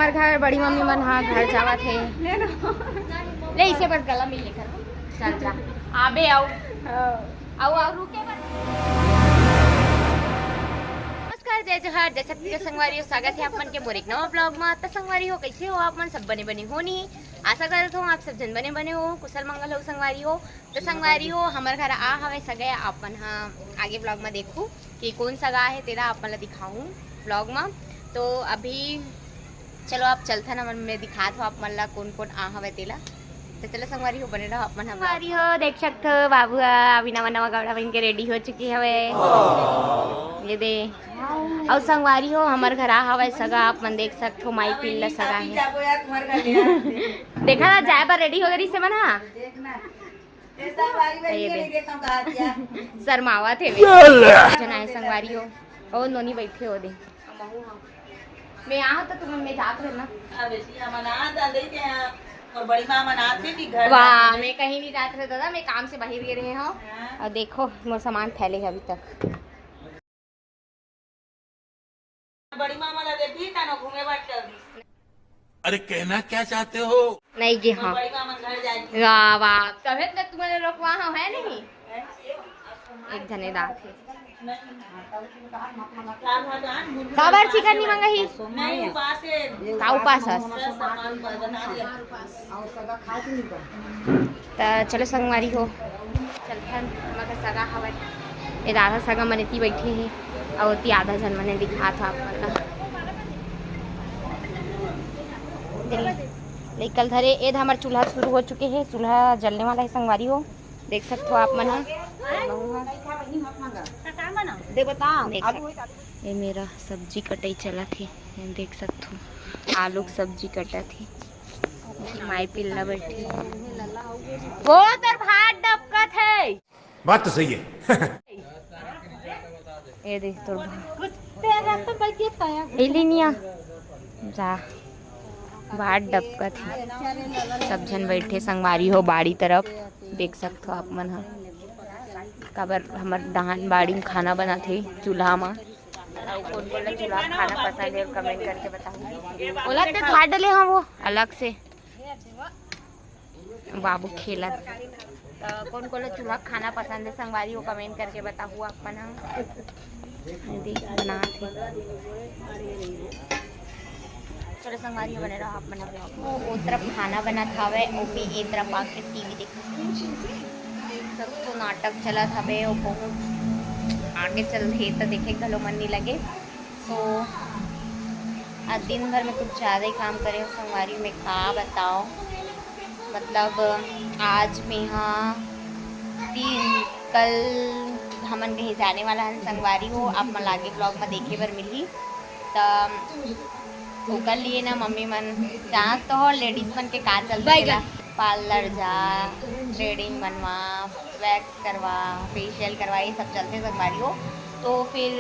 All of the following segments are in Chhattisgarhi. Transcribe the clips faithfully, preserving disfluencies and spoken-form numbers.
हमार घर बड़ी मम्मी मन हा घर जावत हे। ले इसे बस गला मिल लेकर चल जा। आबे आओ। आओ, आओ, रुके बस। नमस्कार, जय जोहार, जय छत्तीसगढ़ संगवारी हो, स्वागत हे आप मन के मोर एक नवा vlog मा। त संगवारी हो, कैसे हो आप मन? सब बने बने हो नी? आशा करत हो आप सब झन बने बने हो, कुशल मंगल हो संगवारी हो। त संगवारी हो, हमर घर आ हवे सगा, आप मन हा आगे vlog मा देखू कि कौन सगा हे, तेला आप मन ला दिखाहूँ vlog मा। तो अभी चलो आप चलथन, हमन में दिखात हो आप मन ला कौन कौन आ हवे तेला। तो चलो संगवारी हो, बने रहो आप मन हमर संगवारी हो। देख सकत हो बाबू ह अभी नवा नवा कपड़ा पहन के ready हो चुके हवे। ये दे। अउ संगवारी हो, हमर घर आ हवे सगा, आप मन देख सकत हो माई पिल्ला सगा हे। देखा ना, जाए बर ready हो गई से मन हा। ये दे। शर्मावत हे वे। जना हे संगवारी हो। ओ नोनी बैठे हो दे। मैं यहाँ तो तुम मैं जात रहे ना। हाँ बेटी, हम अनाथ आ गई थे यहाँ। और बड़ी माँ मनात हे कि घर वाह, जाते हैं। मैं कहीं नहीं जात रहे दादा, मैं काम से बाहर गए रहे हो। हाँ। और देखो, मोर सामान फैले है अभी तक। बड़ी माँ मला देखी था ना, घूमे बर चल दी। अरे कहना क्या चाहते हो? नहीं गे, हाँ। बड़ी माँ मन घर जाएगी। वाह, वाह। तभे तो तुम्हारे रोकवा हो, है नहीं? एक जने दात हे। काबर चिकन नहीं मंगाही? नहीं, उपास है। का उपास हस? बस सामान बना दिया। त चलो संगवारी हो, चलथन, हमर घर सगा हवय। ए दादा सगा मन एती बइठे हे, अउ ओती आधा झन मने दिखात हो आप मन ला। ले, ले कल धरे, ए हमर चूल्हा शुरू हो चुके हे, चूल्हा जलने वाला हे संगवारी हो, देख सकत हो आप मन ह। दे बता। देख सक-, ये मेरा सब्जी कटाई चलत हे, देख सकत हो आलू के सब्जी कटत हे। माई पिल्ला बैठी। वो तोर भात डबकत हे। बात तो सही है। ये देख तोर भात। कुत्ते रहते बैठे खाया। एली निया। जा। भात डबकत हे। सब झन बैठे संगवारी हो बाड़ी तरफ। देख सकत हो आप मन ह। काबर हमर डहान बाड़ी म खाना बनत हे चूल्हा म। अउ कोन कोन ला चूल्हा खाना पसंद हे, comment करके बताहू। ओला ते खा डले हवो अलग से। बाबू खेलत। त कोन कोन ला चूल्हा खाना पसंद हे संगवारी हो, comment करके बताहू आप मन ह। ये देख बनात हे। चलो संगवारी हो, बने रहो आप मन ह vlog म। ओ, ओ तरफ खाना बनत हवय, ओपी ए तरफ आके टीवी देख। देख सकथो नाटक चलत हवे, अउ बहुत आगे चलथे त देखे घलो मन नइ लगे। तो आज दिन भर में कुछ ज़्यादा ही काम करे हो संगवारी, मैं का बताओ। मतलब आज मेहा तीन, कल हमन कहीं जाने वाला हन संगवारी हो, आप मन ला आगे vlog में देखे बर मिलही। त ओकर लिए ना मम्मी मन जानत तो हो ladies मन के का चलथे तेला, parlour जा, threading बनवा, wax करवा, facial करवा, ये सब चलथे संगवारी हो। तो फिर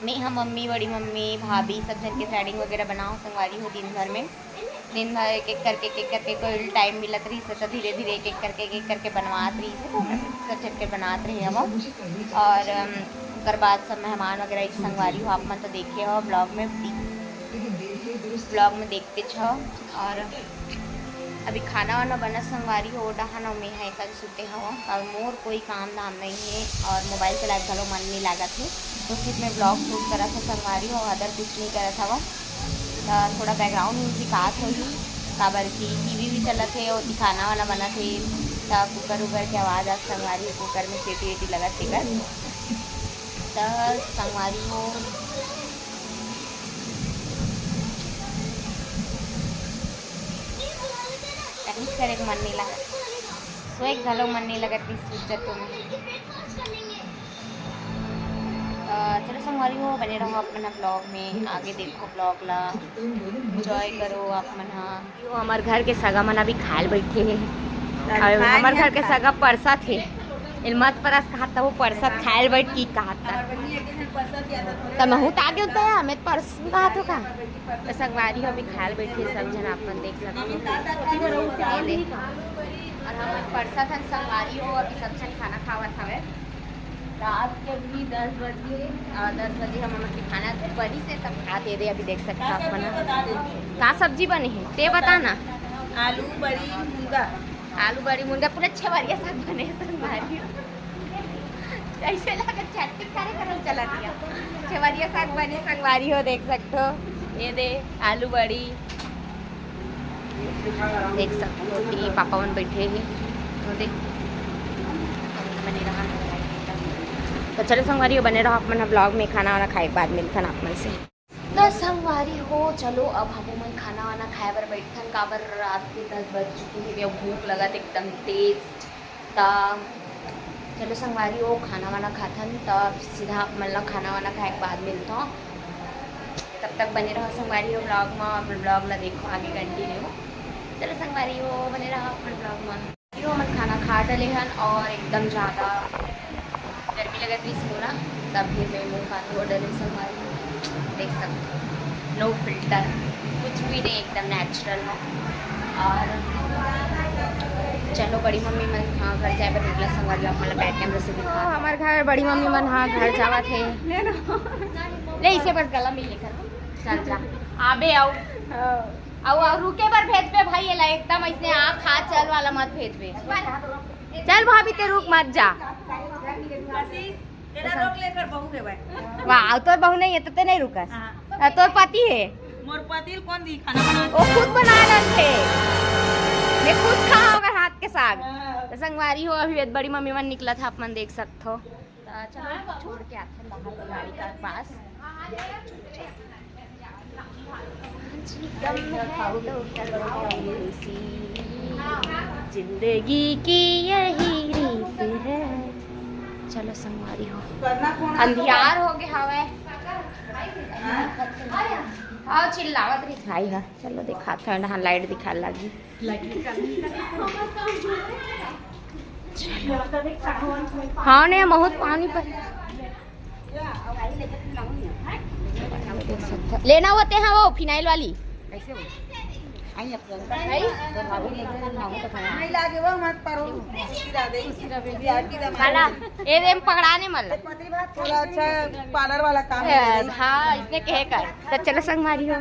मैं हम मम्मी, बड़ी मम्मी, भाभी सब झन के threading वगैरह बनाओ संगवारी हो दिन भर में। दिन भर एक एक करके, एक एक करके, कोई time मिलत रहिस त धीरे धीरे एक एक करके, एक एक करके बनवात रहिस, तो सब झन के बनात रहे हवं। और अम, ओकर बाद सब मेहमान वगैरह आइस संगवारी हो, आप मन तो देखे हो vlog में, vlog में देखते हो। और अभी खाना वाना बनत संगवारी हो, ओ डहान अउ मेहा एकन सुते हवं और मोर कोई काम धाम नहीं है और mobile चलाए घलो मन नहीं लागत है, तो सिर्फ मैं vlog shoot करत हव संगवारी हो, other कुछ नहीं करत हवं। त थोड़ा background music आत होही, काबर कि टीवी भी चलत है और खाना वाना बनत है, त कुकर उकर के आवाज़ आत संगवारी हो, कुकर में सीटी वीटी लगत तेकर। त संगवारी हो, कहीं करे के मन नहीं लागत, सोए के घलो मन नहीं लगत, कि सूत जतो मैं। त चलो संगवारी हो, बने रहो अपना vlog में, आगे देखो vlog ला, enjoy करो आप मन हा। यो हमर घर के सगा मन अभी खाए ल बैठे हे, अउ हमर घर के सगा परसत हे, एल मत परस कहत त वो परसत खाए ल बैठ की कहत त। त महू त आगे होता है, हमें परस कहत हो का? त संगवारी हो, अभी खाए ल बैठे सब झन, आप मन देख सकत हो। ये देख। और हमन परसत हन संगवारी हो, अभी सब झन खाना खावत हवे। रात के भी दस बजे, अ, दस बजे हमन के खाना बनिस हे, तब खात हे। अभी देख सकत हव आप मन। का सब्जी बने हे, तें बता ना। आलू, बड़ी, मुनगा। आलू, बड़ी, मुनगा, पूरा छेवरिया साग बने हे संगवारी हो। अइसे लगत हे चटनी करे करल चलत हे। छेवरिया साग बने संगवारी हो, देख सकत हव। ये दे आलू बड़ी, देख सकत हव कि पापा मन बइठे हे, तो देख बने रहा। तो चलो संगवारी हो, बने रहा आप मन vlog में। खाना वाना खाए के बाद मिलथन आप मन से। तो संगवारी हो, चलो अब हमन खाना वाना खाए बर बइठथन, काबर रात के दस बज चुके हे, अब भूख लगत एकदम तेज। त चलो संगवारी हो, खाना वाना खाथन, तब सीधा आप मन ला खाना वाना खाए के बाद मिलथन। तब तक बने रहो संगवारी हो vlog में, अपन vlog ला देखो आगे continue। चलो संगवारी हो, बने रहो अपन vlog में। यो हमन खाना खा डले हन और एकदम ज़्यादा गर्मी लगत रहिस मोला, तब भी मैं मुँह हाथ धो डले संगवारी हो। देख सकते हो, no filter, कुछ भी नहीं, एकदम natural है। और चलो बड़ी मम्मी मन हाँ घर जाए बर निकला संगवारी हो, आप मन ला back camera से दिखा। हमार घर बड़ी मम्मी मन हाँ घर जावत हे। ले इसे बस गला मिल लेकर चल जा। आबे आओ। अउ, अउ रुके बर भेजबे भाई, एला एकदम अइसने आ खा चल वाला मत भेजबे। चल भाभी, तें रुक मत जा। तेरा रोक ले, एकर बहू हे भाई। वाह, अउ तोर बहू नहीं हे त तें नहीं रुकस। हाँ। अ, तोर पति हे। मोर पति ल कोन दी खाना बना? वो खुद बना लेथे। मैं खुद खाहूँ ओकर हाथ के साग। हाँ। त संगवारी हो, अभी बड़ी मम्मी मन निकलत हे, आप मन देख सकत हो। त चलो, छोड़ के आथन बाहर गाड़ी का पास। जिंदगी की यही रीत है। चलो संगवारी हो, अंधियार हो गया हवे। हाँ, चिल्लावत रही भाई हा। चलो दिखात हन, हाँ, light दिखाए लागी। हाँ ने, बहुत पानी पर। लेना होते हैं वो फिनाइल वाली। नहीं लागे वो मत परो। काला, ये दे पकड़ा ने मल। थोड़ा अच्छा parlour वाला काम है। हाँ, इसने कहे कर। त चलो संगवारी हो।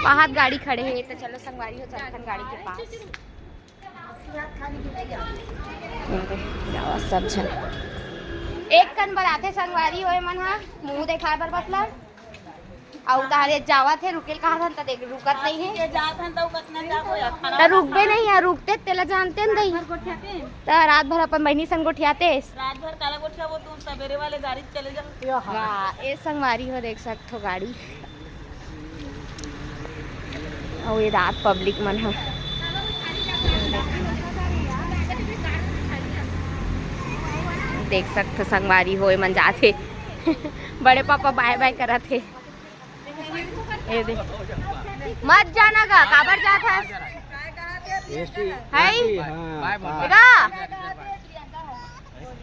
वहाँ गाड़ी खड़े हे, त चलो संगवारी हो, चलथन गाड़ी के पास। जावा सब झन। एक कन बर आथे संगवारी हो, एमन हा मुंह देखाए बर बस ला। अउ तारे जावत हे, रुकेल कहा था, त देख, रुकत नहीं है। ये जात हन, त रुकत ना जाबो या खाना त रुकबे नहीं है, रुकते तेला जानते नहीं। त रात भर अपन बहिनी संग गोठियाते। रात भर काला गोठिया, वो तू सवेरे वाले गाड़ी चले जा। वाह, ए संगवारी हो, देख सकत हो गाड़ी। अउ ये रात public मन ह देख सकत हो संगवारी हो, एमन जाथे। बड़े पापा bye bye करत हे। ये दे। मत जाना गा, काबर जात हस? एसटी, हाय। एसटी, हाँ, बाय बोल। हाँ।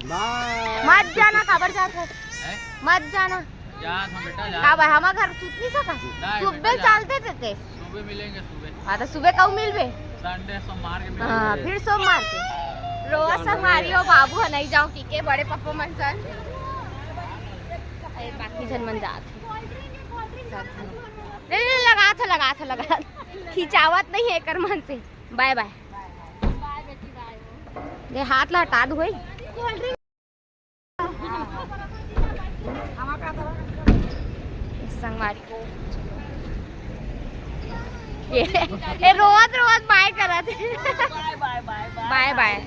बाय। मत जाना, काबर जात हस? हैं? मत जाना। जा, हम बेटा, जा। का भाई, हमार घर सुत नहीं सका? नहीं, सुबह बेटा, जा। चलते थे ते। सुबह मिलेंगे, सुबह। हाँ, तो सुबह कब मिलबे? Sunday, सोमवार के हाँ, मिलेंगे। फिर सोमवार के। रोवा संगवारी हो, बाबू ह नहीं जाओ कि के बड़े पप्पा मन सन। अरे, बाकी झन मन जात हे। नहीं, नहीं, लगा था, लगा था, लगा था। खिंचावत नहीं है एकर मन से। Bye bye। दे हाथ ला हटा दू भाई। संगवारी हो। ये, ये रोवत रोवत bye करत हे। Bye bye।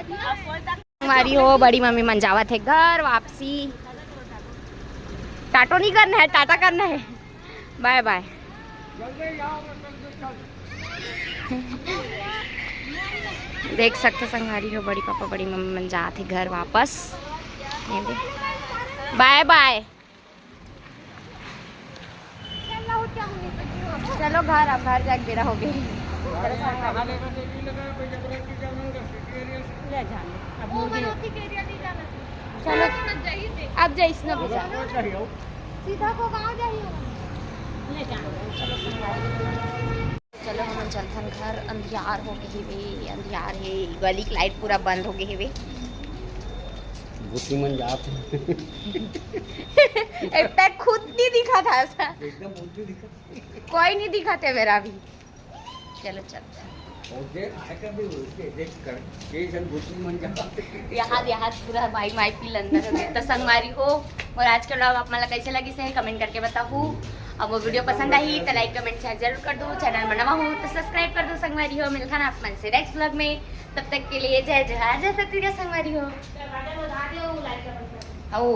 संगवारी हो, बड़ी मम्मी मन जावत हे घर वापसी। टाटो नहीं करना है, टाटा करना है। Bye bye। देख सकते संगवारी हो, बड़ी पापा बड़ी मम्मी मन जात हे घर वापस। Bye bye। चलो घर, अब घर जाके बेरा हो गई। ले जाने। अब चलो, अब जैस ना भी जाना। सीधा को गाँव जाइए। ले जाना। चलो संगवारी। चलो, हमन चलथन घर, अंधियार हो गे हेवे, अंधियार हे, गली के लाइट पूरा बंद हो गे हेवे। भूतनी मन जात हे। एक तक खुद नहीं दिखा था ऐसा, एकदम भूतनी दिखत। कोई नहीं दिखा था मेरा अभी। चलो चलते हैं। और देख, आकर भी उसके देख कर, ये जन भूतनी मन जात। यहाँ यहाँ पूरा माई माई फील अंदर हो गया। तो संगवारी हो, और आज के vlog आप मन ला कैसे लगिस हे, कमेंट करके बताहू। अब वो वीडियो पसंद आही तो लाइक कमेंट शेयर जरूर कर दो। चैनल में नवा हो तो सब्सक्राइब कर दो संगवारी हो। मिलथन आप मन से नेक्स्ट व्लॉग में, तब तक के लिए जय जोहार, जय छत्तीसगढ़ संगवारी हो। हो।